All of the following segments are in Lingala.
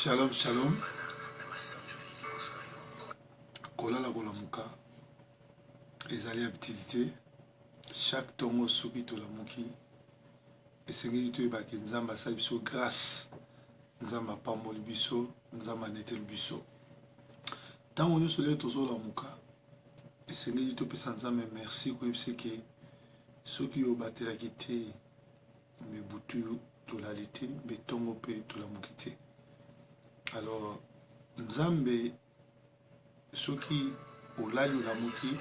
Shalom shalom. Kolala kolamuka ezali habitude te. Chaque tongo soki tolamuki esengeli toyeba ke Nzambe asali biso grâce, Nzambe apamboli biso, Nzambe aneteli biso. Ntango nyonso lelo tozolamuka esengeli topesa Nzambe merci koyebisa ke soki yo obatelaki te mbe butu tolali te mbe tongo mpe tolamuki te. Alors Nzambe soki olali olamuki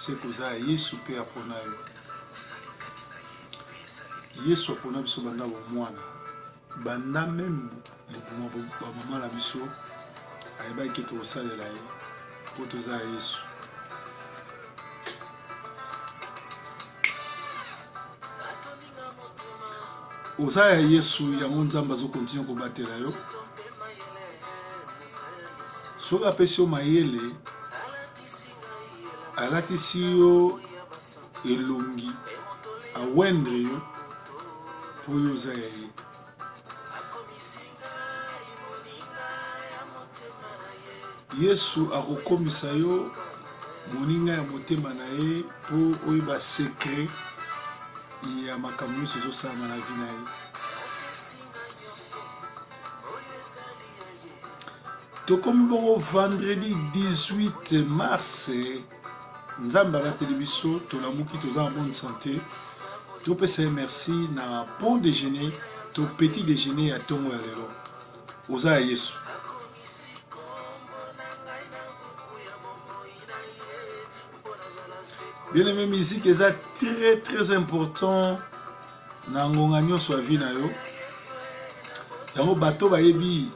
se koza ya Yesu mpe apona yo. Yesu apona biso banda bomwana, banda meme libuma ba mama na biso ayebaki ke tokosalela ye mpo toza ya Yesu. Oza ya Yesu, yango Nzambe azo continuer kobatela yo. Soki apesi yo mayele, alatisi yo elongi, awendre yo mpo yo oza ya ye. Yesu akokomisa yo moninga ya motema na ye mpo oyeba secret ya makambo nyonso ezosalama na vie na ye. Tokomi bongo vendredi 18 mars. Nzambe abateli biso, tolamuki, toza en bonne santé. Topesa ye merci na bon déjeuner to petit déjeuner ya tongo ya lelo. Oza ya Yesu. Bien aimé, musique eza très très important na ngonga nyonso ya vie na yo. Yango bato bayebi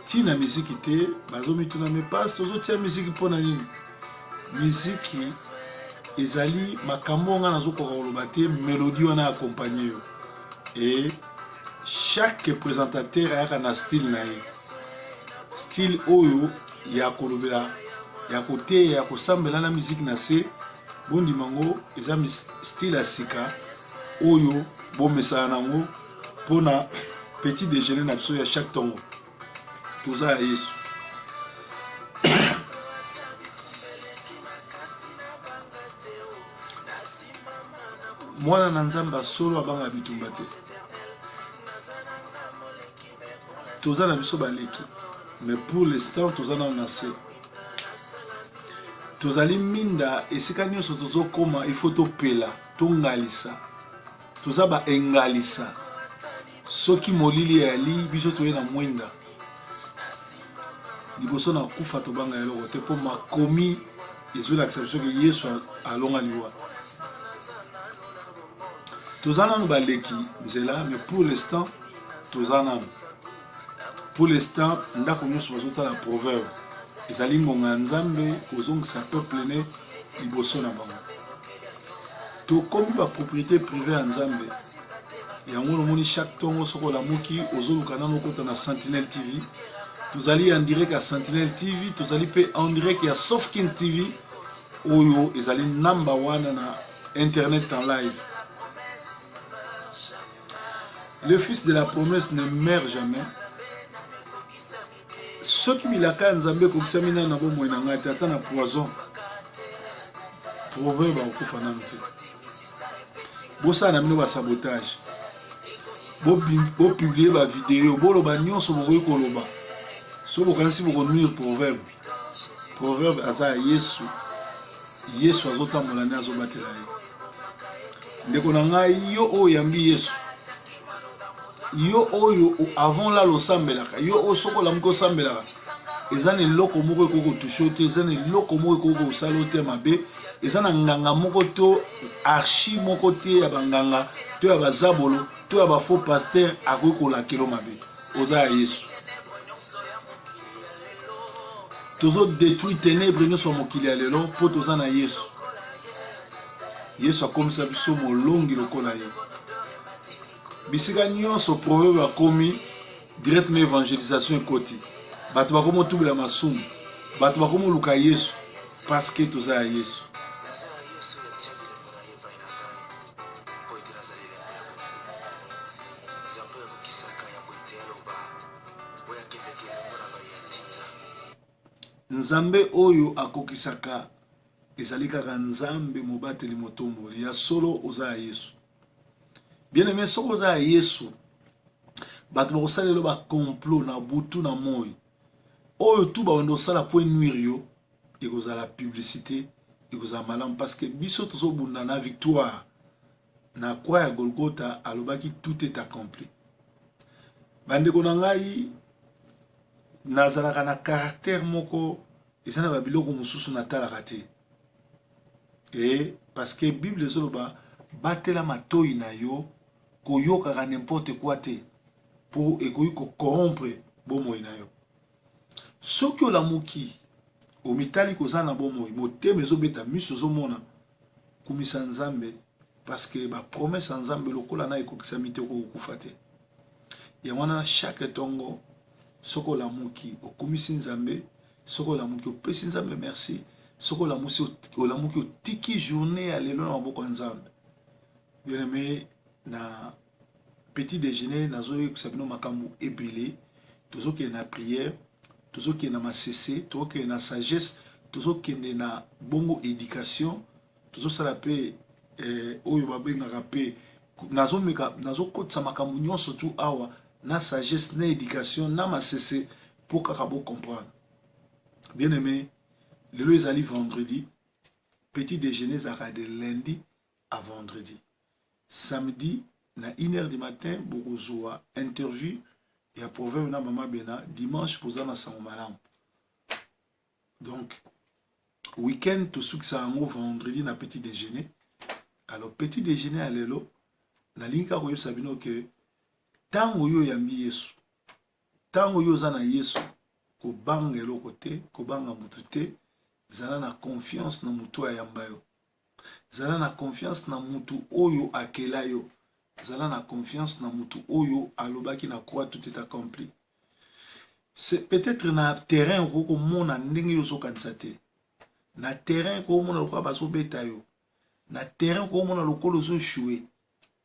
ntina miziki te, bazomituna me pasi tozotia miziki mpo na nini? Miziki ezali makambo oyo ngai nazokoka koloba te, melodie wana accompagne yo et chaque présentateur ayaka na style na ye, style oyo ya kolobela, ya koteya, ya kosambela na miziki na se. Bondima ngo eza style ya sika oyo bomesana nango mpona petit déjeuner na biso ya chaque tongo. Toza ya Yesu. Mwana na Nzambe solo abanga bitumba te. Toza na biso baleki, mais pour l'instant toza nano na se. Tozali minda esika nyonso tozokoma, il faut topela, tongalisa. Toza ba engalisa. Soki molili eyali, biso toye na mwinda. Liboso na kufa tobanga eloko te, mpo makomi ezolakisa biso ke Yesu alonga liwa. Toza nanu baleki nzela, mais pour l'instant toza nanu. Pour l'instant ndako nyonso bazotala proverbe, ezali ngonga ya Nzambe kozongisa peuple ne liboso na bango. Tokomi ba propriété privée ya Nzambe. Yango nomoni chaque tongo soki olamuki ozoluka nano okota na Sentinelle TV. Tozali en direct ya Sentinelle TV, tozali pe en direct ya Soft King TV oyo ezali number one na internet en live. Le fils de la promesse ne meurt jamais. Soki bilaka ya Nzambe ekokisami nano na bomoi na ngai te, ata na poison, proverbe akokufa nano te. Bosala na bino ba sabotage, bopublie ba video, boloba nyonso bokoki koloba. Soki bokanisi bokonuire proverbe, proverbe aza ya Yesu. Yesu azotambola nde azobatela ye. Ndeko na ngai, yo oyo oyambi Yesu, yo oyo avant lala osambelaka, yo oyo soki olamuki osambelaka, eza na eloko moko ekoki kotushe yo te, eza na eloko moko ekoki kosala yo te mabe, eza na nganga moko to archi moko te ya banganga to ya bazabolo to ya bafaux pasteur akoki kolakelo mabe. Oza ya Yesu. Tozo detruire tenebre nyonso ya mokili ya lelo mpo toza na Yesu. Yesu akomisa biso molongi lokola ye. Bisika nyonso proverbe akomi direct na evangelisation ekoti. Bato bakomi otubela masumu, bato bakomi oluka Yesu parce que toza ya Yesu. Nzambe oyo akokisaka ezali kaka Nzambe mobateli motomboli. Ya solo oza ya Yesu. Bien aime, soki oza ya Yesu, bato bakosalela yo ba complot na butu na moi. Oyo tu babanda kosala po enuire yo, ekozala publicité, ekozala malamu parce que biso tozobunda na victoire. Na croix ya Golgotha alobaki tout est accompli. Bandeko na ngai, nazalaka na caractère moko eza na babiloko mosusu natalaka te e parce que Bible ezoloba batela matoyi na yo koyokaka n'importe quoi te po ekoki ko corrompre bomoi na yo. Soki olamuki omitali koza na bomoi, motema ezobeta, miso ozomona, kumisa Nzambe parce que ba promesse ya Nzambe lokola na ekokisami te okokufa te. Yango wana chaque tongo soki olamuki okumisi Nzambe, soki olamuki opesi Nzambe merci, soki olamusi olamuki otiki journée ya lelo na maboko ya Nzambe. Bien aimé, na petit déjeuner nazoyebisa bino makambo ebele. Tozokende na prière, tozokende na masese, tozokende na sagesse, tozokende na bongo éducation, tozosala pe oyo babengaka pe nazomeka nazokotisa makambo nyonso tu awa na sagesse na éducation na masese po kaka bo comprendre. Bien aimé, lelo ezali vendredi, petit déjeuner ezalaka de lundi à vendredi. Samedi na 1 heure du matin bokozwa interview ya proverbe na mama Bena. Dimanche boza na sango malamu. Donc week-end tosukisa yango vendredi na petit déjeuner. Alors petit déjeuner ya lelo nalingi kaka koyebisa bino ke ntango yo oyambi Yesu, ntango yo oza na Yesu, kobanga eloko te, kobanga mutu te, zala na confiance na mutu ayamba yo. Zala na confiance na mutu oyo akela yo. Zala na confiance na mutu oyo alobaki na croix tout est accompli. C'est peut-être na terrain okoki komona ndenge yo ozokanisa te. Na terrain okomona lokola bazobeta yo. Na terrain okomona lokola ozo échouer.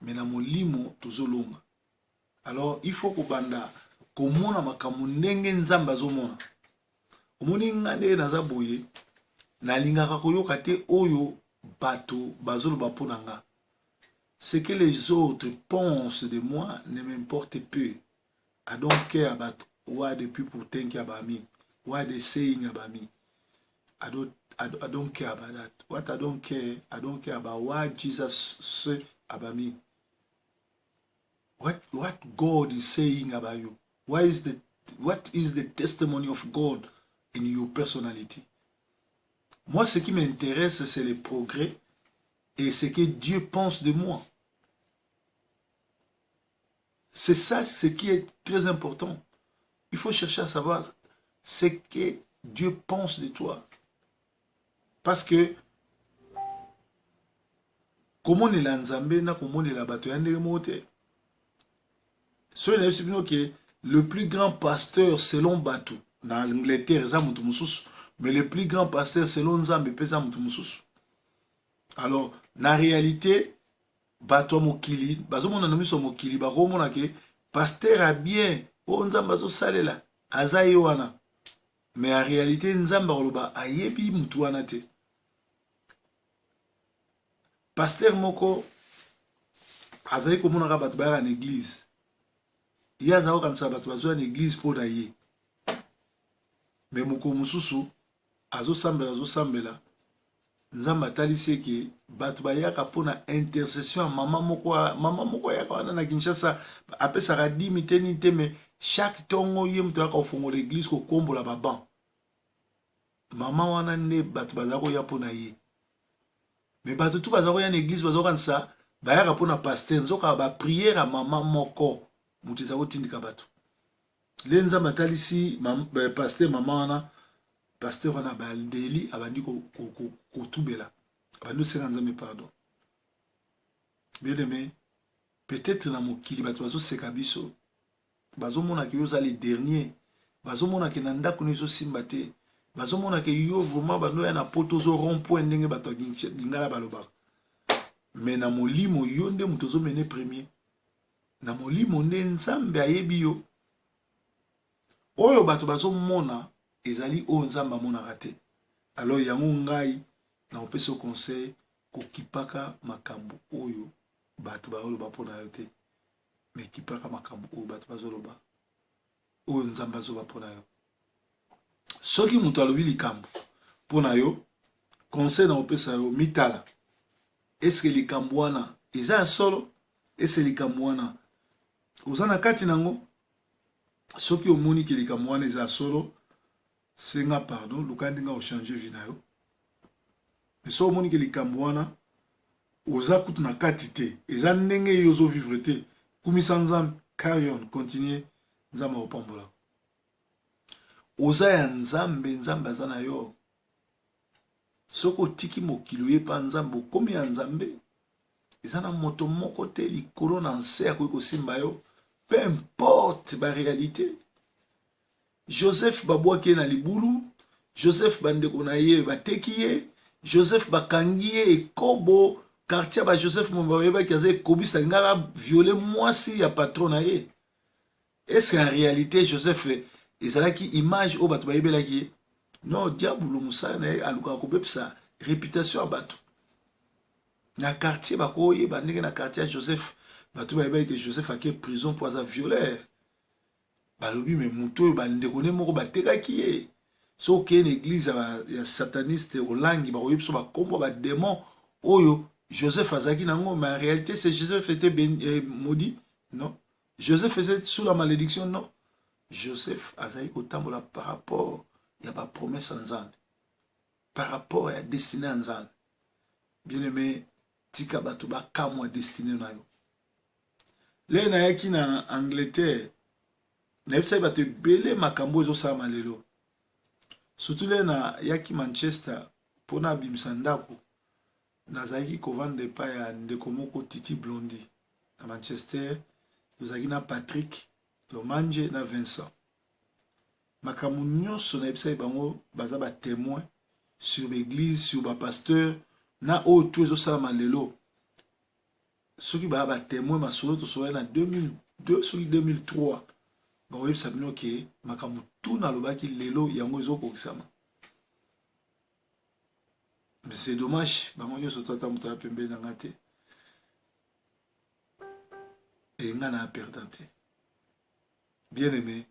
Mais na molimo tozolonga. Alors il faut kobanda komona makambo ndenge Nzambe azomona. Omoni nga ndenge naza boye, nalingaka koyoka te oyo bato bazoloba mpo na nga. Ce que les autres pensent de moi ne m'importe peu. I don't care about what the people think about me, what they saying about me. I don't care about that. What I don't care, I don't care about what Jesus say about me. What God is saying about you. What is the testimony of God in your personality? Moi, ce qui m'intéresse, c'est le progrès et ce que Dieu pense de moi. C'est ça ce qui est très important. Il faut chercher à savoir ce que Dieu pense de toi. Parce que komonela Nzambe na komonela bato ya ndenge moko te. Soki nayebisi bino ke le plus grand pasteur selon bato na Angleterre eza moto mosusu, mais le plus grand pasteur selon Nzambe mpe eza moto mosusu. Alors na réalité bato ya mokili bazomona na miso ya mokili, bakomona ke pasteur ya bien oyo Nzambe azosalela aza ye wana, mais en réalité Nzambe akoloba ayebi mutu wana te. Pasteur moko azali komonaka bato bayaka na église, ye azali kokanisa bato bazwa na église mpo na ye. Mais mokolo mosusu azosambela, azosambela, Nzambe atalisi eke bato bayaka mpona intercession ya mama moko. Mama moko ayaka wana na Kinshasa, apesaka dîme te, nini te, mais chaque ntongo ye moto ayaka kofongola église, kokombola baban. Mama wana nde bato baza koya mpona ye. Mais bato tu baza koya na église bazokanisa bayaka mpona pasteur, nzoka baprière ya mama moko moto eza kotindika bato. Le Nzambe atalisi pasteur mama wana, pasteur wana abandeli, abandi kotubela, abandi kosenga Nzambe pardon. Bien aimé, peut-être na mokili bato bazoseka biso, bazomonaka yo oza le dernier, bazomonaka na ndako no ezosimba te, bazomonaka yo vraiment bando ya na poto ozo rond point ndenge bato ya lingala balobaka. Mais na molimo yo nde moto ozomene premier. Na molimo nde Nzambe ayebi yo. Oyo bato bazomona. Ezali oyo Nzambe amonaka te. Alors yango ngai nakopesa yo conseil, kokipaka makambo oyo bato bazoloba mpo na yo te, mais kipaka makambo oyo bato bazoloba, oyo Nzambe azoloba mpo na yo. Soki moto alobi likambo mpo na yo, conseil nakopesa yo, mitala, est-ce que likambo wana eza ya solo? Est-ce que likambo wana oza na kati nango? Soki omoni ke likambo wana eza ya solo, senga pardon, luka ndenge ochange vie na yo. Mais soki omoni ke likambo wana oza kutu na kati te, eza ndenge yo ozo vivre te, kumisa Nzambe, carry on, continue, Nzambe akopambola. Oza ya Nzambe, Nzambe aza na yo. Soki otiki mokili oye pa Nzambe, okomi ya Nzambe. Eza na moto moko te likolo na nse akoki kosimba yo, peu importe ba réalité. Joseph babwaki ye na libulu, Joseph bandeko na ye bateki ye, Joseph bakangi ye ekobo, quartier ba Joseph mobimba bayebaki aza ekobisi, alingaka violer mwasi ya patron na ye. Est-ce qu'en réalité Joseph ezalaki image oyo bato bayebelaki ye? Non, diabolo mosala na ye alukaka kobebisa réputation ya bato. Na quartier bakoyeba ndenge na quartier ya Joseph bato bayebaki ke Joseph ake prison mpo aza violeur. Balobi me moto oyo bandeko ne moko batekaki ye. Soki okei na eglise ya sataniste olangi, bakoyebi biso bakombo ba demon oyo Joseph azalaki nango, mais en réalité c'est Joseph était béni, maudit? Non. Joseph était sous la malédiction? Non. Joseph azalaki kotambola par rapport ya ba promesse ya Nzambe, par rapport ya destinée ya Nzambe. Bien-aimé, tika bato bakamwa destinée na yo. Lelo nayaki na Angleterre, nayebisaki bato ebele makambo ezosalama lelo. Surtout lelo nayaki Manchester mpona abimisa ndako, nazalaki kovanda epai ya ndeko moko Titi Blondi na Manchester. Tozalaki na Patrick Lomanje na Vincent. Makambo nyonso nayebisaki bango, baza ba témoin sur l'église, sur ba pasteur na oyo tout ezosalama lelo. Soki baya ba témoin, masolo tosolaki na 2002 soki 2003, bakoyebisa bino ke makambo tu nalobaki lelo yango ezokokisama. Mais c'est dommage, bango nyonso to ata moto aya pembeni na nga te, e nga na perdant te. Bien aimé,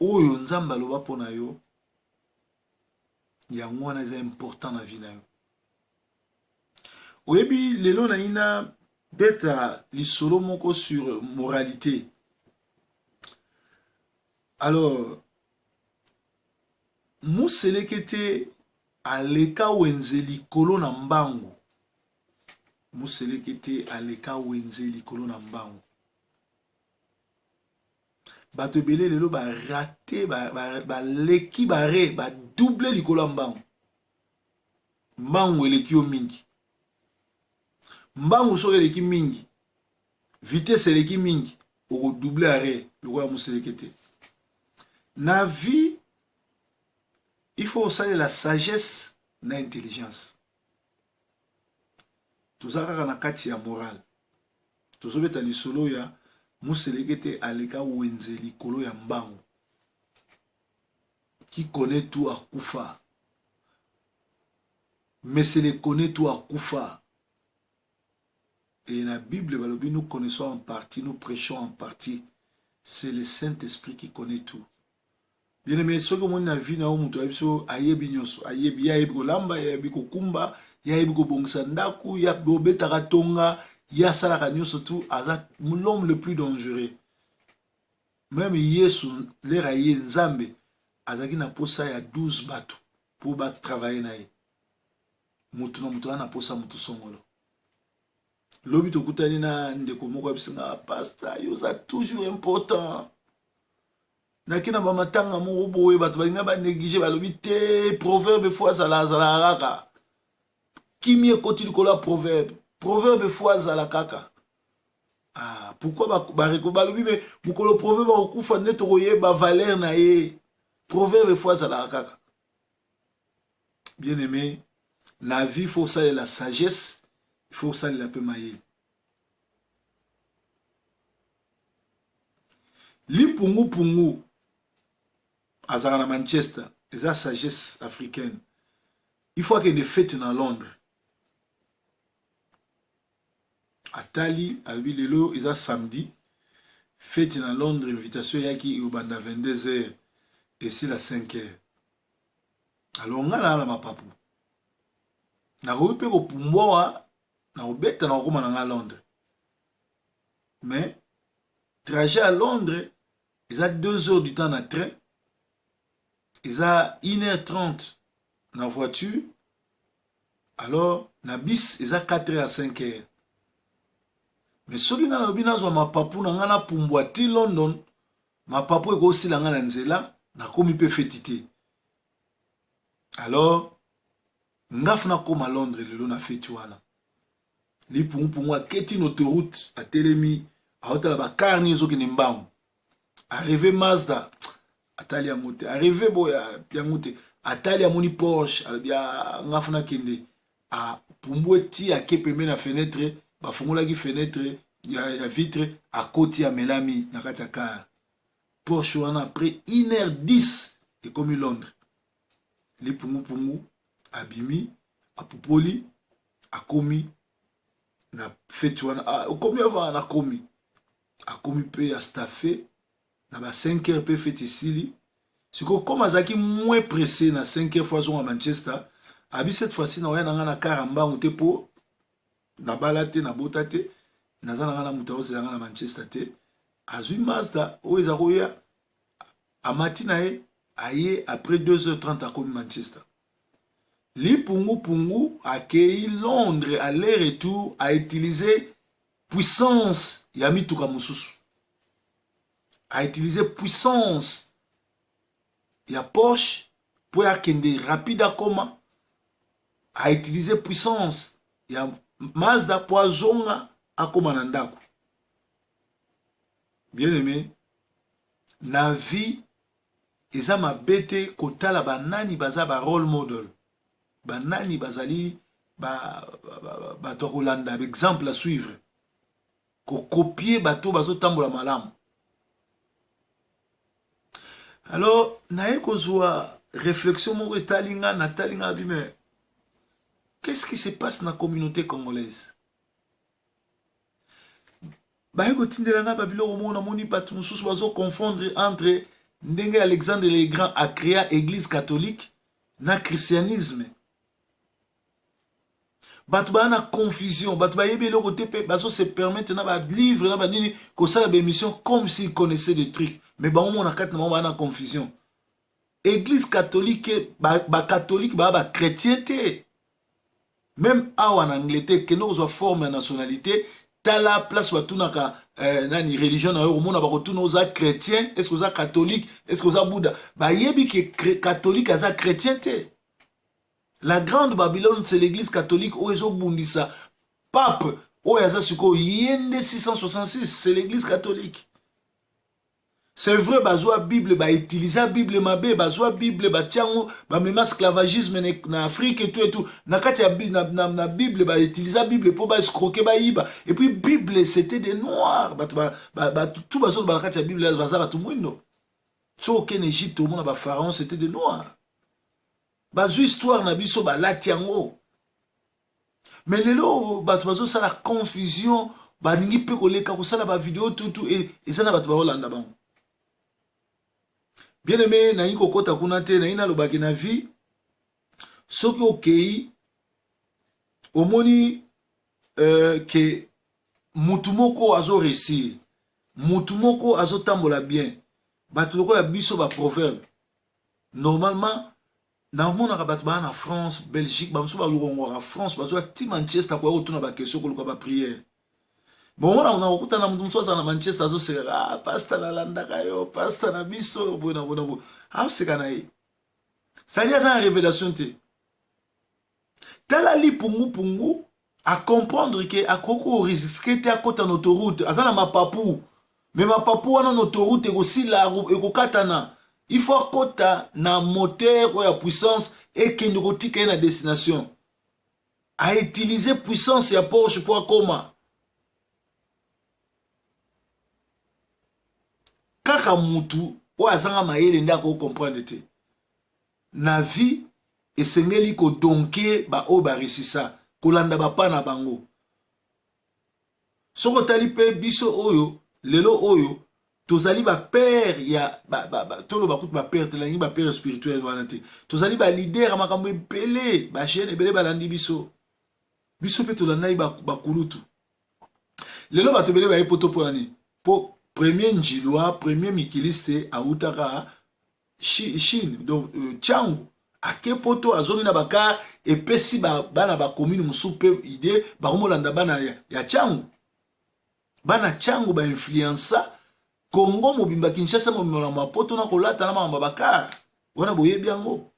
oyo Nzambe aloba mpo na yo, yango wana eza important na vie na yo. Oyebi, lelo nayi na beta lisolo moko sur moralité. Alors museleke te aleka wenze likolo na mbangu, museleke te aleka wenze likolo na mbangu. Bato ebele lelo barate, baleki bare, badouble likolo ya mbangu. Mbangu eleki yo mingi. Mbangu soki eleki mingi, vitesse eleki mingi, okodouble arrêt lokola moseleke te. Na vie il faut osalela sagesse na intelligence. Toza kaka na kati ya morale, tozobeta lisolo ya moseleke te aleka wenze likolo ya mbangu. Qui connaît tout akufa, mesele connaît tout akufa. Et la Bible balobi, nous connaissons en partie, nous prêchons en partie, c'est le Saint-Esprit qui connaît tout. Bien aimé, soki omoni na vie na yo moto ayebi so ayebi nyonso, ayebi, ye ayebi kolamba, ye ayebi kokumba, ye ayebi kobongisa ndako, ye obetaka tonga, ye asalaka nyonso tout, aza l'homme le plus dangereux. Même Yesu lera ye Nzambe azalaki na posa ya 12 bato po ba travailler na ye. Moto na moto aza na posa moto songolo. Lobi tokutani na ndeko moko ayebisi nga, pasta, yo oza toujours important. Nake na bamatanga moko boye, bato balinga ba néglige, balobi te proverbe fo azala, azalaka kaka. Kimi ekoti likolo ya proverbe, proverbe fo azala kaka. Ah, pourquoi bareko balobi me mokolo proverbe akokufa nde tokoyeba valeur na ye. Proverbe fo azalaka kaka. Bien aimé, na vie faut osalela sagesse, il faut osalela mpe mayele. Lipungupungu Azalaka na Manchester, eza sagesse africaine. Il faut akende fete na Londres. Atali, alobi lelo eza samedi, fete na Londres, invitation eyaki ekobanda 22 heures esila 5 heures. Alors nga naa na mapapu, nakoki mpe kopumbwawa, nakobeta, nakokoma na nga Londres. Mais trajet à Londres eza 2 heures du temps na train, eza 1 heure 30 na voiture, alors na bus eza 4 heures à 5 heures. Mais soki nga nalobi nazwa mapapu na nga napumbwa ti London, mapapu ekosila nga na nzela, nakomi mpe feti te. Alors nga funa nakoma Londres lelo na feti wana. Lipungupungu aketi na autoroute, atelemi, aotala bacar nini ezokende mbangu. Arrivé Mazda, atali yango te. Arrivé boye yango te, atali, amoni Porsche, alobi nga funa kende. Apumbwe ti ake pembeni na fenêtre, bafungolaki fenêtre ya vitre, akoti, amelami na kati ya car Porsche wana. Après 1 heure 10 ekomi Londres. Lipungupungu abimi, apupoli, akomi na feti wana. Ah, okomi avant, nakomi. Akomi mpe astaffe na ba 5 heures mpe feti esili. Sikoyo comme azalaki moins pressé na 5 heures, fo azonga Manchester, abi cette fois-ci na oya na nga na car ya mbangu te, mpo nabala te, nabota te, naza na nga na moto aozela nga na Manchester te. Azwi Mazda oyo eza koya, amati na ye, aye. Après 2h30 akomi Manchester. Lipungupungu akei Londres aller retour, autiliser puissance ya mituka mosusu, autiliser puissance ya Porsche mpo akende rapide akoma, autiliser puissance ya Mazda mpo azonga akoma na ndako. Bien aimé, na vie eza mabe te kotala banani baza ba role model, banani bazali bato ya kolanda, baexemple à suivre, kocopier bato bazotambola malamu. Alors naye kozwa réflexion moko etali nga, natali nga abi: mais qu'est-ce qui se passe na communauté congolaise? Baye kotindela nga babiloko moko, namoni bato mosusu bazoconfondre entre ndenge Alexandre le Grand acréa Église catholique na christianisme. Bato baa na confusion, bato bayebi eloko te mpe bazose permettre na balivre na banini kosala baémission comme s'ils connaissaient des trucs, mais bango mona kati na bango baa na confusion. Église catholique, bacatholique baa bachrétien te. Même awa na Angleterre, kende kozwa forme ya nationalité, tala place batunaka nani, religion na yo. Komona bakotuna: oza chrétien, est ce que oza catholique, est ce que oza bouddha? Bayebi ke catholique aza chrétien te. La grande Babylone, c'est l'Église catholique oyo ezobundisa pape oyo aza sikoyo, ye nde 666. C'est l'Église catholique. C'est vrai, bazwa Bible, bautiliza Bible mabe, bazwa Bible, batia yango, bamema esclavagisme na Afrique etu etu na kati ya na Bible. Bautiliza Bible mpo baescroquer, bayiba. Et puis Bible, c'était des noirs. Bato tu bazoloba na kati ya Bible baza bato mwindo. Soki okende Egypte, omona bapharaon, c'était des noirs. Bazwi histoire na biso, balati yango. Mais lelo bato bazosala confusion, balingi mpe koleka kosala bavideo tutu, eza na bato baolanda bango. Bien aimé, nayi kokɔta kuna te. Nayi nalobaki na vie, soki okei omoni ke mutu moko azoréussir, mutu moko azotambola bien, bato lokola biso baproverbe, normalement namonaka bato baa na France, Belgique, bamosusu balongwaka France, bazwa ti Manchester koya kotuna baquestion, koluka baprière. Bomona na kokutana moto mosusu azala na Manchester, azosekaka: "Ah, pasteur, nalandaka yo, pasteur na biso boye na boye na boye." Aoseka na ye, sali aza na révélation te. Tala lipungupungu, acomprendre ke akoki korisquer te akɔta na autoroute. Aza na mapapu, mais mapapu wana na autoroute ekosila, ekokatana. Il faut akɔta na moteur oyo ya puissance ekende kotika ye na destination. Autiliser puissance ya Porsche mpo akoma. Kaka mutu Oyo azanga mayele nde akoki comprendre te. Na vie esengeli ko donke ba oyo ba resisa, kolanda ba pas na bango. Soki otali pe biso oyo lelo oyo tozali ba père ya ba, ba, ba, toloba kutu ba père te, nalingi ba père spirituel wana te. Tozali ba leader ya makambo ebele, ba jeune ebele balandi biso. Biso pe tolandaki ba, ba kulutu. Lelo bato ebele baye poto mpo na nini? Mpo premier njilwa, premier mikiliste awutaka Chine, donc euh, Tshangu ake poto azongi na bakar epesi ba, bana ba commune mosusu mpe idee bakomolanda bana ya, ya Tshangu. Bana Tshangu ba influença Congo mobimba, Kinshasa mobimba na mapoto na kolata na makambo ya bakar wana, boyebi yango.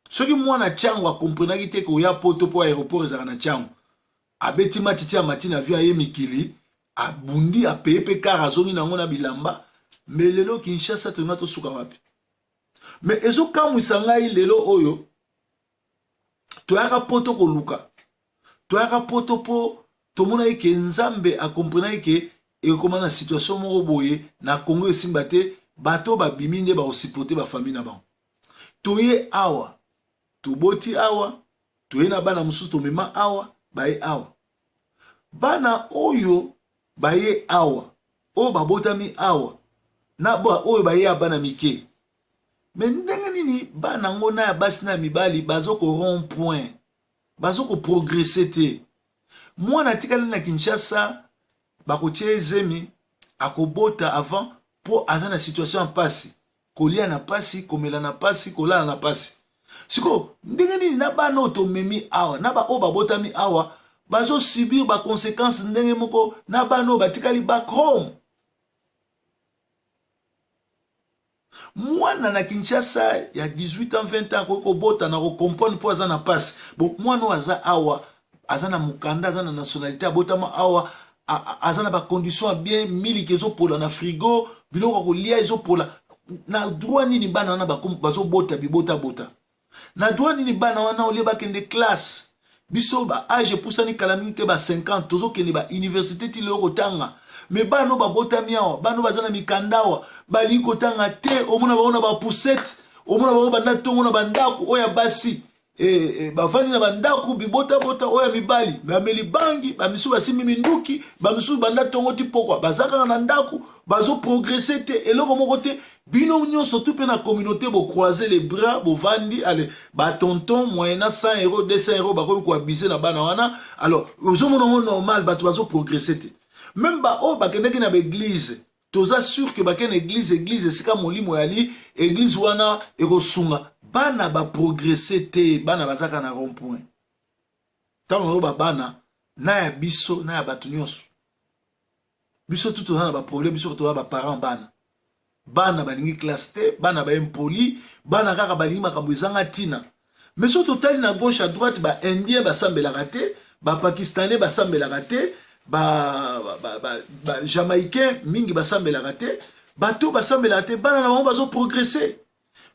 Soki mwana Tshangu akomprenaki te koya poto mpo aéroport ezalaka na Tshangu, abeti matiti amati na avion aye mikili abundi apeye mpe kar azongi na yango na bilamba. Me lelo Kinshasa tolinga tosuka wapi? Me ezokamwisa ngai lelo oyo toyaka poto koluka, toyaka poto mpo tomonaki ke Nzambe akomprenaki ke ekoma na situation moko boye na Congo esimba te, bato babimi nde bakosipote bafamille na bango. Toye awa, toboti awa, toye na bana mosusu tomema awa, baye awa. Bana oyo baye awa, oyo babotami awa, na ba oyo baye ya bana mike. Me ndenge nini bana yango na ya basi na ya mibali bazo ko rond point, bazo ko progresser te? Mwana atikali na Kinshasa, bakotia ye zemi, akobota avant po aza na situation ya mpasi, kolia na pasi, komela na pasi, kolala na pasi. Sikoyo ndenge nini na bana oyo tomemi awa na ba oyo babotami awa bazo subir ba consequences ndenge moko na bana oyo batikali back home? Mwana na Kinshasa ya 18 ans 20 ans akoki kobota na kocomprendre mpo aza na pasi. Bon, mwana oyo aza awa aza na mokanda, aza na nationalité, abotama awa, aza na bacondition ya bien, miliki ezopola na frigo, biloko ya kolia ezopola. Na droit nini bana wana bazobota bibotabota? Na droit nini bana wana olie bakende classe? Biso ba age epusani kala mingi te, ba 50 tozokende ba université ti lelo kotanga. Me bana oyo babotami awa, bana oyo baza na mikanda awa, balingi kotanga te. Omona bango na ba poussette, omona bango banda ntongo na bandako oyo ya basi e, e, bavandi na bandako bibotabota, oyo ya mibali bameli bangi, bamisusu basimbi minduki, bamisusu banda ntongo ti pokwa baza kaka na ndako, bazoprogrese te eloko moko te. Bino nyonso tu mpe na communauté bocroise les bras, bovandi ale batonton moyena 100 euro 200 euro bakomi koabuse na bana wana. Alors ozomona yango normal, bato bazoprogrese te. Meme baoyo bakendaki na baeglise, toza sur que bakende eglise, eglise esika molimo yali, eglise wana ekosunga bana baprogrese te. Bana bazaka na rond point. Ntango naloba bana, na ya biso na ya bato nyonso, biso tu toza na baproblème, biso toza baparent bana. Bana balingi classe te, bana ba impoli, bana kaka balingi makambo ezanga ntina. Mais soki totali na gauche à droite, ba indien basambelaka te, ba pakistanais basambelaka te, ba, ba, ba, ba jamaïcain mingi basambelaka te, bato basambelaka te, bana na bango bazo progresser.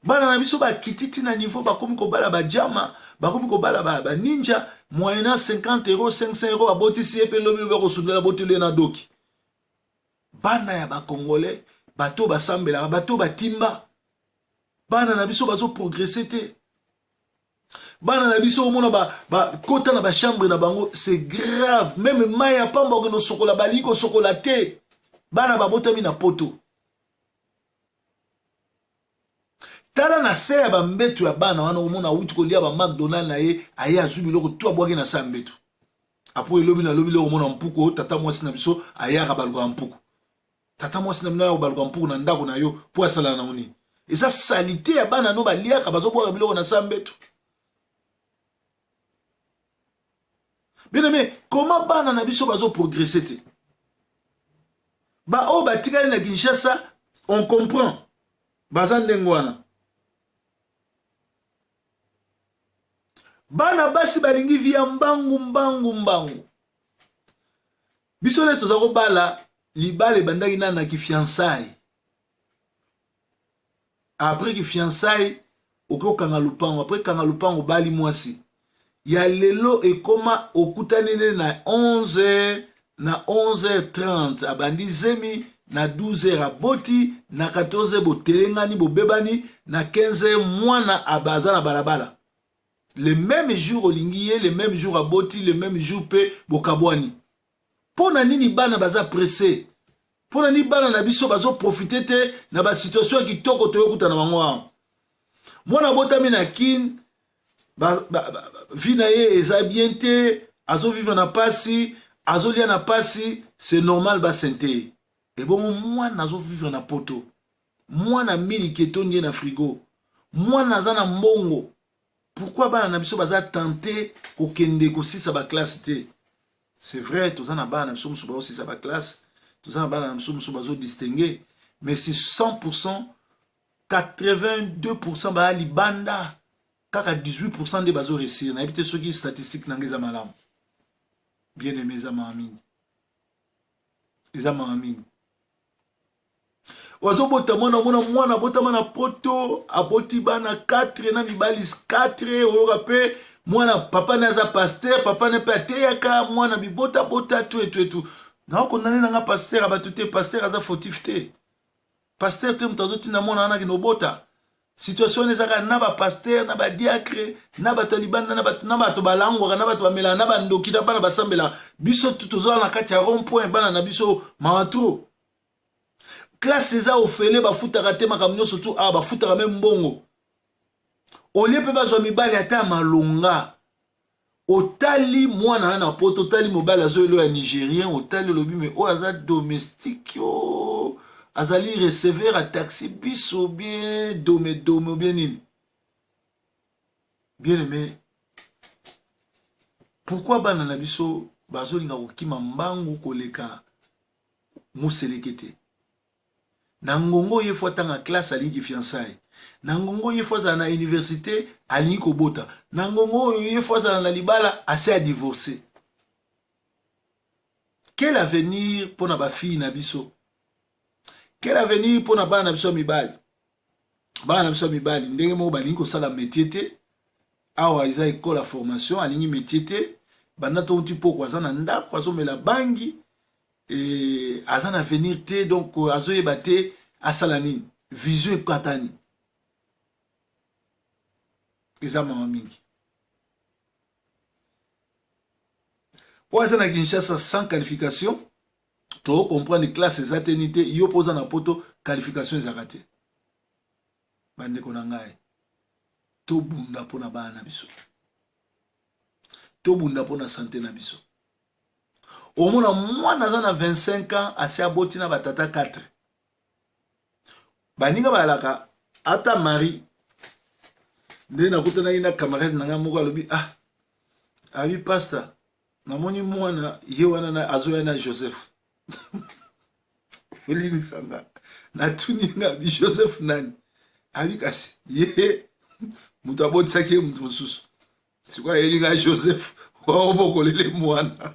Bana na biso bakiti ti na niveau bakomi kobala ba jama, bakomi kobala ba, ba ninja, moyennant 50 euros, 500 euros babotisi ye mpe lobi lobi akosundela boteli ye na doki. Bana ya ba congolais, bato basambelaka, bato batimba, bana na biso bazo progresser te. Bana na biso omona ba, ba kota na ba chambre na bango, c'est grave. Meme mai ya pamba okende osokola, balingi kosokola te. Bana babotami na poto. Tala na se ya bambeto ya bana wana, omona awuti kolia ba McDonald na ye, aye azwi biloko tu abwaki na se ya mbeto. Apo elobi na lobi leo omona mpuku oyo tata mwasi na biso ayaka balukaka mpuku. Tata mwasi na bino ayaka kobaluka mpuku na ndako na yo mpo asala na nini? Eza salite ya bana no baliaka, bazobwaka biloko na se ya mbeto. Bien aimé, comment bana na biso bazo progresser te? Ba oyo batikali na Kinshasa, on comprend. Baza ndenge wana. Bana basi balingi vie ya mbangu mbangu mbangu. Biso nde toza kobala, libala ebandaki nana na kifiançailles. Après kifiançailles okoki kokanga lupango, après kanga lupango obali mwasi. Ya lelo ekoma okutani nde na 11 na 11h30 abandi zemi. na 12 heures aboti, na 14 heures botelengani, bobebani, na 15 heures mwana aza na balabala. Le même jour olingi ye, le même jour aboti, le même jour mpe bokabwani. Mpo na nini bana baza presse? Mpo na nini bana na biso bazoprofite te na basituation ya kitoko toyokuta na bango awa? Mwana abotami na Kin, vie na ye eza bien te, azovivre na pasi, azolia na pasi, c'est normal basente ye. Ebongo mwana azovivre na Poto, mwana miliki etondi ye na frigo, mwana aza na mbongo, pourquoi bana na biso baza tente kokende kosisa baklasse te? C'est vrai, toza na bana na biso mosusu bazosisa baklasse, toza na bana na biso mosusu bazodistingue, mais c'est 100%, 82% baya libanda, kaka 18% nde bazoréussir. Nayebi te soki statistique na nga eza malamu. Bien aimé, eza mawa mingi, eza mawa mingi. Wazobota mwana, omona mwana abotama na Poto, aboti bana 4 na mibali 4. Oyoka mpe mwana, papa ne aza pasteur, papa ne mpe ateyaka mwana bibotabota tu etu etu. Nakokondane nanga pasteur ya bato te, pasteur aza fautif te, pasteur te moto azotinda mwana wana akende obota. Situation wana ezaka na bapasteur, na badiacre, na bato ya libanda, na bato balangwaka, na bato bamelaka, na bandoki, na bana basambelaka. Biso tu tozala na kati ya rond point. Bana na biso, mawa trop. Classe eza ofele, bafutaka te. Makambo nyonso tu awa bafutaka me mbongo olie mpe bazwa mibali ata ya malonga. Otali mwana na Poto, otali mobali azoyelo ya Nigérien, otali, olobi: "Me oyo aza domestique, o azali receveur ya taxi biso bien dome dome bien nini?" Bien aimé, pourquoi bana na biso bazolinga kokima mbangu koleka moseleke te? Na ngongo ye faut atanga classe, alingi fiançaille. Na ngongo ye faut azala na université, alingi kobota. Na ngongo oyo ye faut azala na libala, ase adivorce. Quel avenir mpona bafille na biso? Quel avenir mpona bana na biso ya mibali? Bana na biso ya mibali, ndenge moko balingi kosala métier te. Awa eza école ya formation, alingi métier te. Banda tonti poko aza na ndako, azomela bangi, aza na avenir te. Donc azoyeba te asala nini, vision ekatani. Eza mawa mingi. Oyo aza na Kinshasa sans qualification, tocomprendre classe eza te ni te. Yo mpo oza na Poto, qualification ezalaka te. Bandeko na ngai, tobunda mpo na bana na biso, tobunda mpo na sante na biso. Omona mwana aza na 25 ans, asi aboti na batata 4. Baninga bayalaka ata Marie. Nde nakutanaki na camarade na ngai moko, alobi: "Ah, abi pasta, namoni mwana ye wana na azoya na Joseph." Olimbisa nga, natuni nga: "Abi Joseph nani?" Abi kasi ye moto abotisaki ye moto mosusu, sikoyo ayeli ngai Joseph waobokolele mwana.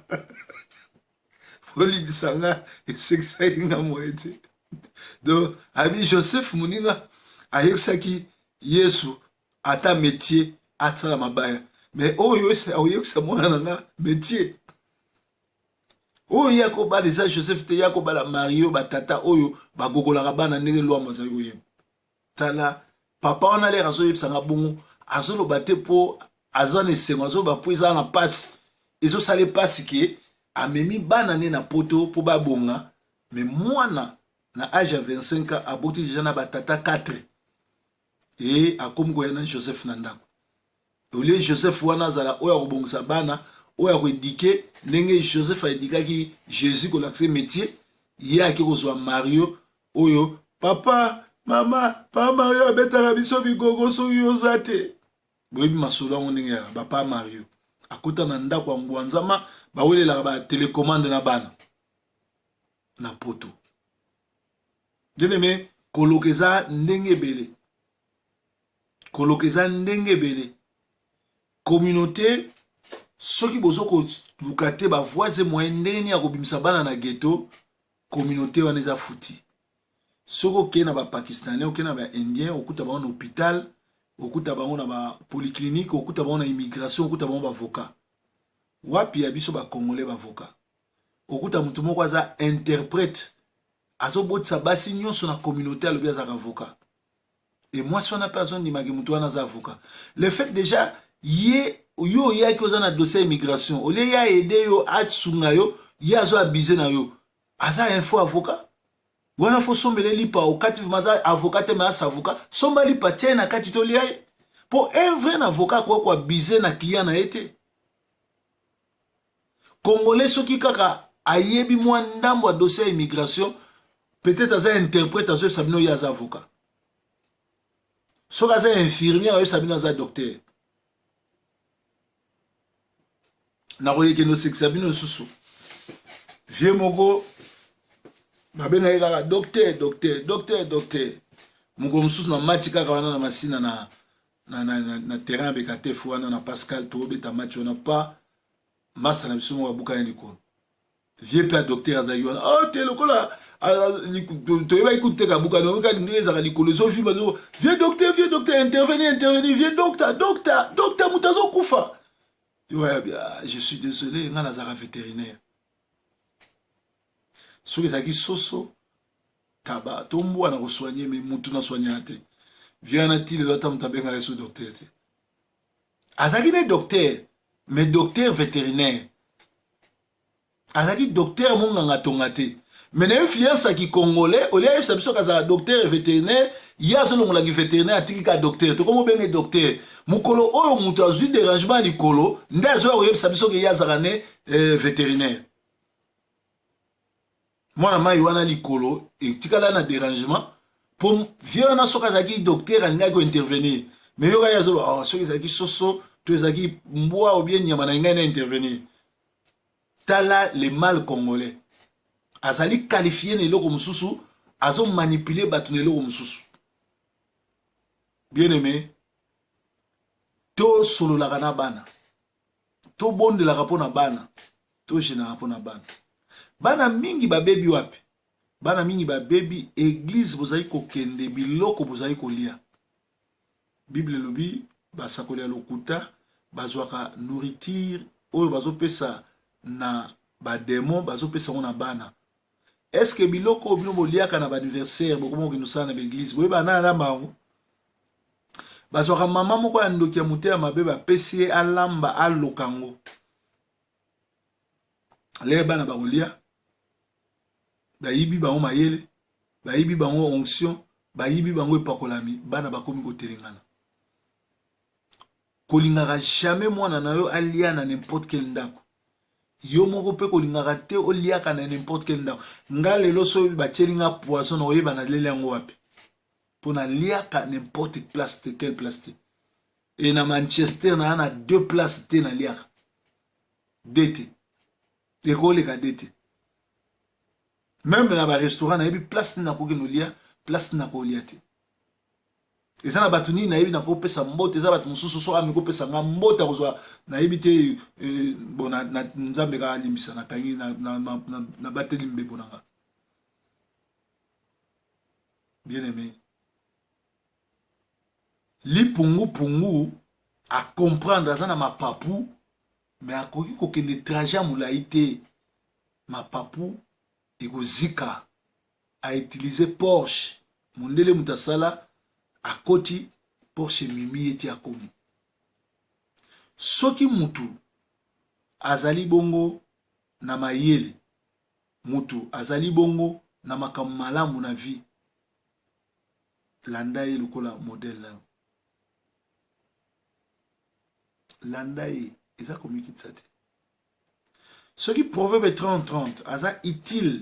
Olimbisa nga, esekisaki nga moye te. Donc abi Joseph moninga ayebisaki Yesu ata métier atsala mabaya, mais oyo oyebisa mwana na nga métier oyo ye akobala eza Joseph te, ye akobala Mario. Batata oyo bagokolaka bana ndenge lwambo azali koyeba. Tala papa wana, lere azoyebisanga bongo, azoloba te mpo aza na esengo, azoloba mpo eza na mpasi, ezosala mpasi ke amemi bana ne na Poto mpo babonga. Me mwana na age ya 25 ans aboti deja na batata 4 e akomi koya na Joseph na ndako. Olie Joseph wana azala oyo akobongisa bana, oyo akoedike ndenge Joseph aedikaki Jésus, kolakisa métier, ye ake kozwa Mario oyo papa mama pa Mario abetaka biso bigogo soki oza te. Boyebi masolo yango ndenge yaka. Bapa Mario akota na ndako ya ngwanzama, bawelelaka batelecommande na bana na Poto. Bien-aimé, koloka eza ndenge ebele, koloka eza ndenge ebele. Communauté, soki bozo koluka te bavoies moyen ndenge nini ya kobimisa bana na ghetto, communauté wana eza futi. Soki okei na bapakistanais, okei na baindien, okuta bango na hôpital, okuta bango na bapolyclinique, okuta bango na immigration, okuta bango bavocat. Wapi ya biso bacongolais bavocat? Okuta motu moko aza interprète. Azobotisa basi nyonso na communauté, alobi azalaka avocat. E mwasi wana mpe azondimaki moto wana aza avocat. Le fait déjà ye yo oyaki oza na dossier ya immigration, olie ye aide yo, asunga yo, ye azo abuse na yo, aza un faux avocat. Wana fo sombele lipa okati, vraiment aza avocat te, mais asa avocat. Somba lipa, tia ye na kati, tolia ye, mpo un vrai avocat akoki koabuse na client na ye te. Congolais soki kaka ayebi mwa ndambo ya dossier ya immigration, peut-être aza interprète, azoyebisa bino ye aza avocat. Soki aza infirmier, azoyebisa bino aza docteur. Nakoyekende osekisa bino lisusu, vie moko babengaki kaka docteur, docteur, docteur, docteur. Mokolo mosusu na match kaka wana na Masina, na terrain ya Bekatef wana na Pascal, tobeta match wana pa masa na biso moko abukani likolo. Vie mpe ya docteur azalaki wana. Oh te, lokola toyebaki kutu te kabukani, oyebaki ndenge ezalaka, likolo ezovimba. Vie docteur, vie docteur, intervenir, intervenir, vie docteur, docteur, docteur, moto azokufa. Yo oyabi: ah, je suis désolé, ngai nazalaka vétérinaire. Soki ezalaki soso, taba to mbwa, na kosoigne, mais mutu nasoignaka te. Vie wana ti lelo ata moto abengaka so docteur te. Azalaki ne docteur, mais docteur vétérinaire. Azalaki docteur monganga tonga te, mais na influence ya kicongolais, olia ayebisa biso kazala docteur vétérinaire, ye azolongolaki vétérinaire, atiki ka docteur. Tokomi obenge docteur. Mokolo oyo moto azwi dérangement ya likolo nde azoya koyebisa biso ke ye azalaka ne vétérinaire. Mwana mai wana likolo etikala na dérangement, mpo vie wana soki azalaki docteur, alingaki kointervenir. Mais yoka, ye azoloba: oh, soki ezalaki soso to ezalaki mbwa obie nyama na ngai, na intervenir. Tala le mal congolais, azali qualifié na eloko mosusu, azomanipule bato na eloko mosusu. Bien aimé, tosololaka na bana, tobondelaka mpo na bana, togenaka mpo na bana. Bana mingi babebi wapi? Bana mingi babebi église bozali kokende, biloko bozali kolia. Bible elobi basakoli ya lokuta bazwaka nourriture oyo bazopesa na badémon, bazopesa yango na bana. Est-ce biloko oyo bino boliaka na baanniversaire, bokoma kokende osala na baéglise, boyeba na alamba yango? Bazwaka mama moko ya ndoki ya motema mabe, bapesi ye alamba, aloka yango lere bana bakolia. Bayibi bango mayele, bayibi bango onction, bayibi bango epakolami. Bana bakomi kotelengana. Kolingaka jamais mwana na yo alia na n'importe quel ndako. Yo moko mpe kolingaka te oliaka na n'importe quel ndako. Nga lelo soki batieli nga poison, na oyeba naleli yango wapi, mpo naliaka n'importe place te, quelle place te. E na Manchester naa na deux place te, naliaka de te, ekoleka de te. Même na barestaurant, nayebi place nini nakoki nolia, place nini nakolia te. Eza na bato nini nayebi nakopesa mbote, eza bato mosusu soki ameki kopesa nga mbote, akozwa nayebi te. Bon, Nzambe kaka alimbisa, nakangi, nabateli mbebo na nga. Bien aimé, lipungupungu acomprendre, aza na mapapu, mais akoki kokende trajet ya molai te, mapapu ekozika. Autilize Porsche, mondele moto asala, akoti Porsche, ememi ye ti akomi. Soki mutu azali bongo na mayele, mutu azali bongo na makambo malamu na vie, landa ye lokola modèle na yo, landa ye. Eza komikitisa te. Soki Proverbe 30 30 aza utile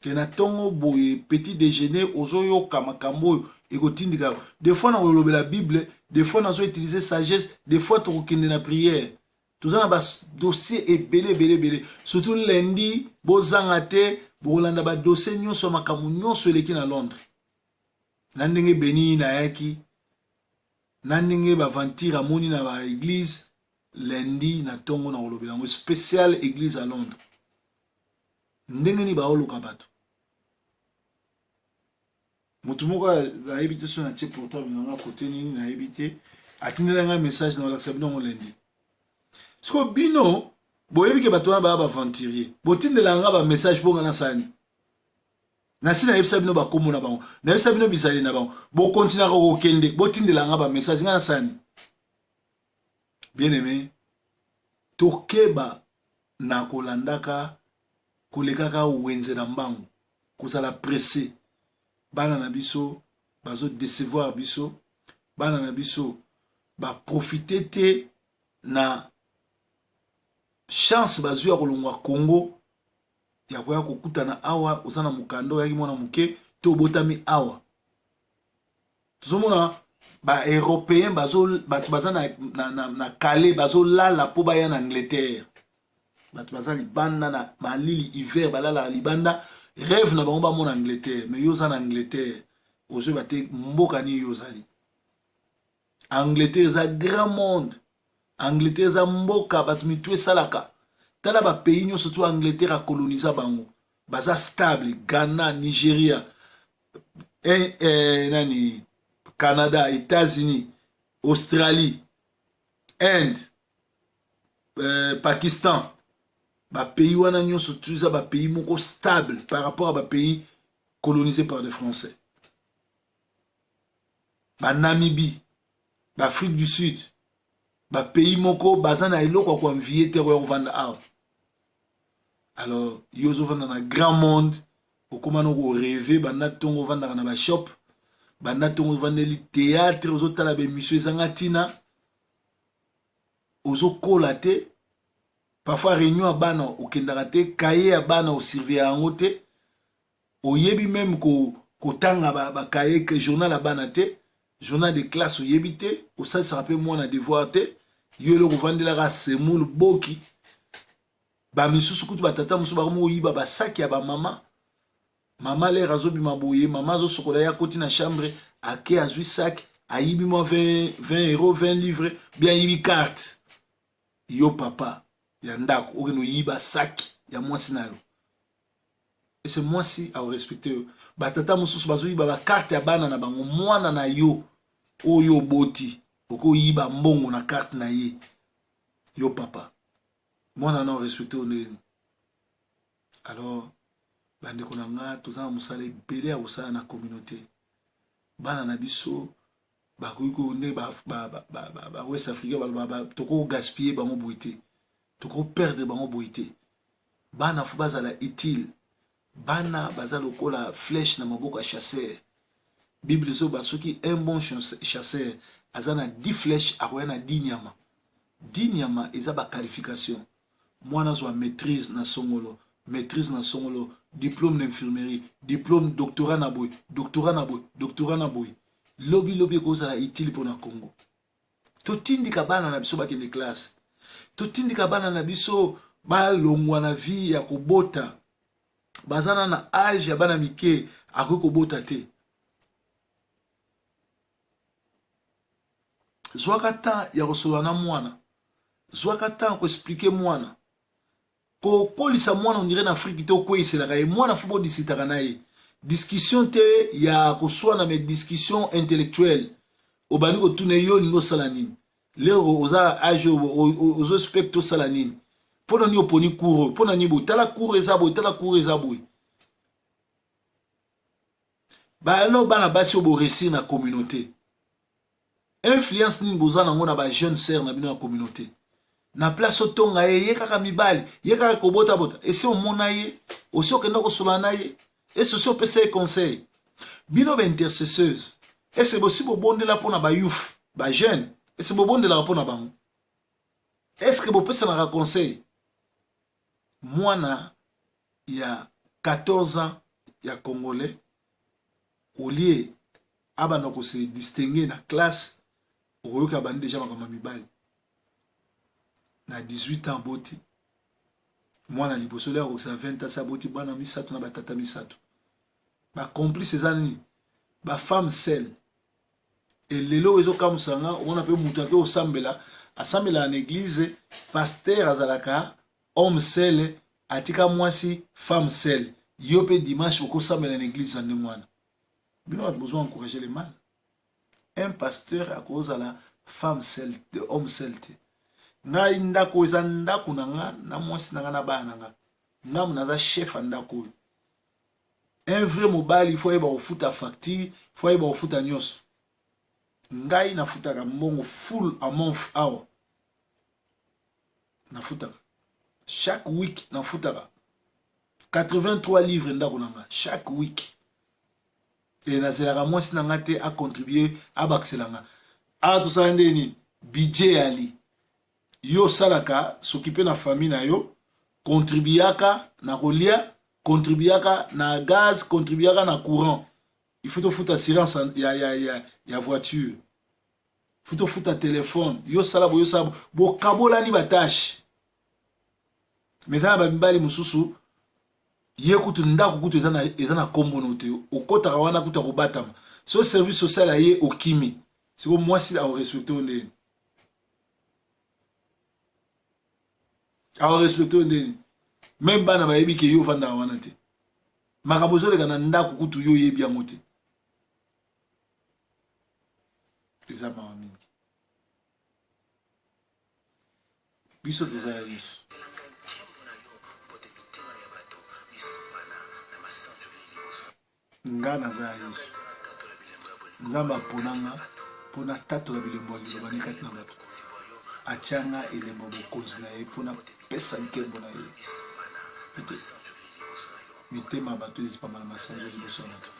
ke na ntongo boye, petit déjeuner, ozoyoka makambo oyo ekotindika yo. Des fois nakolobela Bible, des fois nazoutilize sagesse, des fois tokokende na prière. Toza na badossier ebele ebele ebele, surtout lundi bozanga te, bokolanda badossier nyonso ya makambo nyonso eleki na Londres, na ndenge Beni nayaki, na ndenge baventure amoni na baéglise. Lundi na ntongo na kolobela yango, spécial église à Londres, ndenge nini baoluka bato. Motu moko, nayebi te so natie portable na nga kote nini, nayebi te, atindela ngai message na olakisa bino yango lundi. Sikoyo bino boyebi ke bato wana baya baventurier, botindelaka nga bamessage mpo nga nasani. Nasi nayebisa bino bakombo na bango, nayebisa bino bizaleli na bango. Bokontinaka kokende, botindela nga ba message, nga nasala nini? Bien aime, tokeba na kolandaka kolekaka wenze na mbangu, kozala presse. Bana na biso bazo decevoir biso, bana na biso ba profiter te na chance bazwi ya kolongwa Congo ya koya kokutana awa. Oza na mokanda, oyaki mwana moke to obotami awa. Tozomona ba européen bazo, bato baza na Calais bazolala mpo baya na Angleterre. Bato baza libanda na malili, hiver, balalaka libanda, rêve na bango bamona Angleterre. Mais yo oza na Angleterre, ozoyeba te mboka nini yo ozali. Angleterre eza grand monde, Angleterre eza mboka bato mitu esalaka. Tala bapays nyonso to Angleterre akoloniza bango, baza stable: Ghana, Nigeria, nani, Canada, États-Unis, Australie, Inde, Pakistan. Bapays wana nyonso tu eza bapays moko stable par rapport à bapays colonisés par des Français. Banamibie, baAfrique du Sud, bapays moko baza na eloko ya koenvier te koya kovanda awa. Alors yo ozovanda na grand monde, okóma no korêver. Banda ntongo ovandaka na bashop, banda ntongo ovandeli théâtre, ozotala baémission ezanga ntina, ozokola te. Parfois réunion ya bana okendaka te, cahier ya bana osurveiller yango te, oyebi même kotanga bacahier, ba journal ya bana te, journal de classe oyebi te, osalisaka mpe mwana devoir te. Yo eloko ovandelaka semoule boki. Bamisusu kutu, batata mosusu bakomi koyiba basaki ya bamama. Mama lere azobima boye, mama azosokola, ye akoti na chambre, ake azwi sac, ayibi mwa 20 euro, 20 livre, bien ayibi carte. Yo papa ya ndako, okende oyiba saki ya mwasi na yo, ese mwasi akorespecter yo? Batata mosusu bazoyiba bacarte ya bana na bango. Mwana na yo oyo oboti, okoyiba mbongo na carte na ye. Yo papa, mwana na orespecter yo ndeni? Alors bandeko na nga, toza na mosala ebele ya kosala na communauté. Bana na biso bakoki nde bawest africain baloba, tokogaspiller bango boye te, tokoperdre bango boye te. Bana faut bazala utile. Bana baza lokola flèche na maboko ya chasseur. Bible ezoba soki un bon chasseur aza na 10 flèche, akoya na 10 nyama. 10 nyama eza baqualification. Mwana azwa maîtrise na songolo, maîtrise na songolo, diplôme d'infirmerie, diplôme, doctorat na boye, doctorat na boye, doctorat na boye, lobi lobi ekozala utile mpona Congo. Totindika bana na biso bakende classe, totindika bana na biso balongwa na vie ya kobota. Baza na age ya bana mike, akoki kobota te. Zwaka temps ya kosolola na mwana, zwaka temps ya koexpliquer mwana, kokolisa mwana. On dirait na Afrique te, okweyiselaka ye mwana. Faut bodiscutaka na ye, discussion te ya koswana, mais discussion intellectuelle. Obandi kotuna yo: olingi osala nini lero? Oza age, ozoexpecter osala nini? Mpo na nini oponi cours oyo? Mpo na nini boye? Tala cours eza boye, tala cours eza boye. Bano bana basi oyo boréussir na communauté, influence nini boza nango na bajeune sœur na bino ya communauté? Na place otonga ye, ye kaka mibali, ye kaka kobotabota. Esi omona ye? Osi okenda kosolola na ye? Esi osi opesa ye conseil? Bino baintercesseuse, ese bosi bobondela mpona bayouth, bajeune? Ese bobondelaka mpona bango? Est-ce bopesanaka conseil? Mwana ya 14 ans ya congolais, olie abanda kose distinguer na classe, okoyoka bandi déjà makambo ya mibali. Na 18 ans boti mwana liboso, leo akokisa 20 ans, aboti bana misato na batata misato. Bacomplice eza nini? Bafemme seule. Elelo oyo ezokamwisa nga, omona mpe moto ake kosambela, asambelaka na église, pasteur azalaka homme seul, atika mwasi, femme seule. Yo mpe dimanche okosambela na église ya ndenge wana. Bino bato bozwa encourager le mal. Un pasteur akozala femme seule te, homme seul te. Ngai ndako eza ndako na nga na mwasi na nga na bana na nga. Ngambo naza chef ya ndako oyo. Un vrai mobali faut ayeba kofuta facture, faut ayeba kofuta nyonso. Ngai nafutaka mbongo full a month awa. Nafutaka. Chaque week nafutaka 83 livres ndako na nga chaque week. Et nazelaka mwasi na nga te a contribuer abakisela nga. Awa tosala nde nini? Budget ya li. Yo osalaka s'occuper na famille na yo, contribuaka na kolia, contribuaka na gaz, contribuaka na courant. Il faut tofuta assurance ya, ya, ya, ya voiture. Faut tofuta téléphone. Yo sala bo, yo sala bo. Bokabolani ba tâche. Mais eza na ba mibali mosusu ye kutu ndako kutu eza na, eza na kombo no te. Okotaka wana kutu akobatama. So service social aye okimi. Siko mwasi ako respecter yo ndeni? Ako respecter yo ndeni? Meme bana bayebi ke yo ofandaka wana te. Makambo ezoleka na ndako kutu yo oyebi yango te. Eza mawa mingi. Biso toza ya Yesu. Nga naza ya Yesu. Nzambe apona nga mpo natatola bilembo ya liloba ne kati na bato. Atia nga elembo ya bokonzi na ye mpo napesa nkembo na ye. Ete mitema ya bato ezipama na masanzoli liboso ya bato.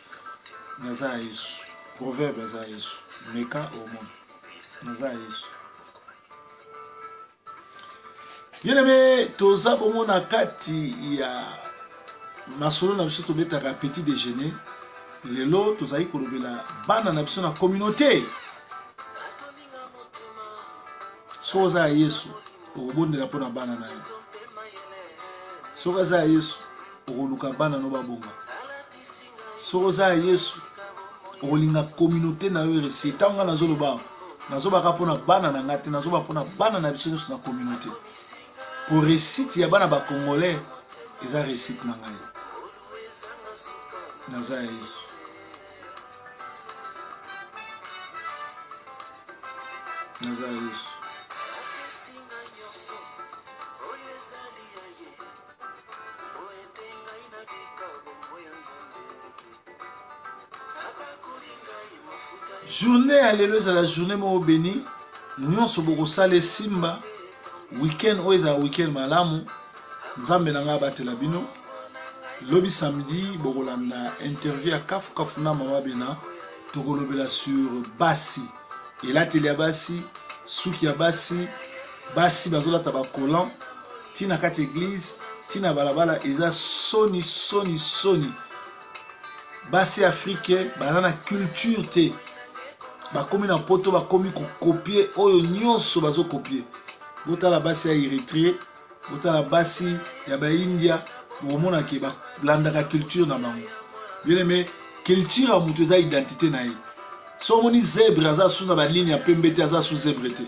Naza ya Yesu. Proverbe aza ya Yesu. Meka omona. Naza ya Yesu. Bien aimé, toza bongo na kati ya masolo na biso tobetaka petit déjeuner. Lelo tozali kolobela bana na biso na communauté. Soki oza ya Yesu, okobondela mpo na bana na yo. Soki oza ya Yesu, okoluka bana no babonga. Soki oza ya Yesu, okolinga communauté na yo eresi. Ntango ngai nazoloba, nazobaka mpo na bana na ngai te, nazoba mpo na bana na biso nyonso na communauté. Po réussite ya bana ba Congolais eza réussite na ngai. Naza ya Yesu. Naza ya Yesu. Journée ya lelo ezala journée moko beni, nyonso bokosala esimba. Week-end oyo ezala week-end malamu. Nzambe na ngai abatela bino. Lobi samedi bokolanda interview ya kafu kafu na mama Bena, tokolobela sur basi, elateli ya basi, suki ya basi, basi bazolata ba collant ti na kati eglise, ti na balabala, eza soni soni soni. Basi ya Afrique baza na culture te, bakomi na poto, bakomi kokopie oyo nyonso bazokopie. Botala basi ya Erythrée, botala basi ya ba India, bokomona ke balandaka culture na bango. Bien aimé, culture ya moto eza identité na ye. Soki omoni zèbre aza su na ba ligne ya pembe te, aza su zèbre te.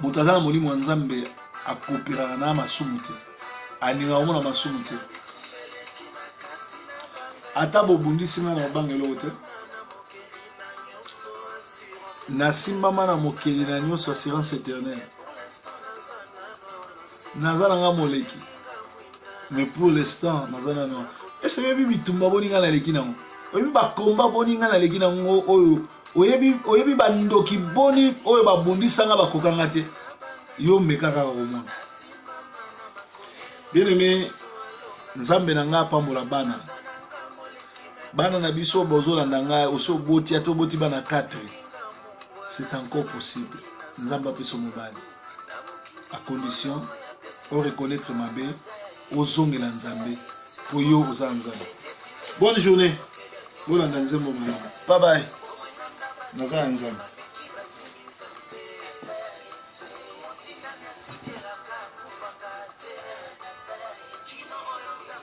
Moto aza na molimo ya Nzambe akoperaka na masumu te, alingaka komona masumu te. Ata bobundisi nga na kobanga eloko te, nasimbama na mokeli na nyonso, assurance éternelle. Naza na nga moleki, mais pour l'instant naza nano. Ese oyebi bitumba boni nga naleki nango, oyebi bakomba boni nga naleki nango, oyo oyebi, oyebi bandoki boni oyo babundisa nga bakoka nga te. Yo meka kaka komona. Bien aimé, Nzambe na nga apambola bana. Bana na biso bozolanda ngai, osi oboti, ata oboti bana 4, c'est encore possible. Nzambe apesa mobali à condition o reconnaître mabe, ozongela Nzambe po yo oza Nzambe. Bonne journée, bolanda nzembo malamu. Bye bye. Naza ya Nzambe.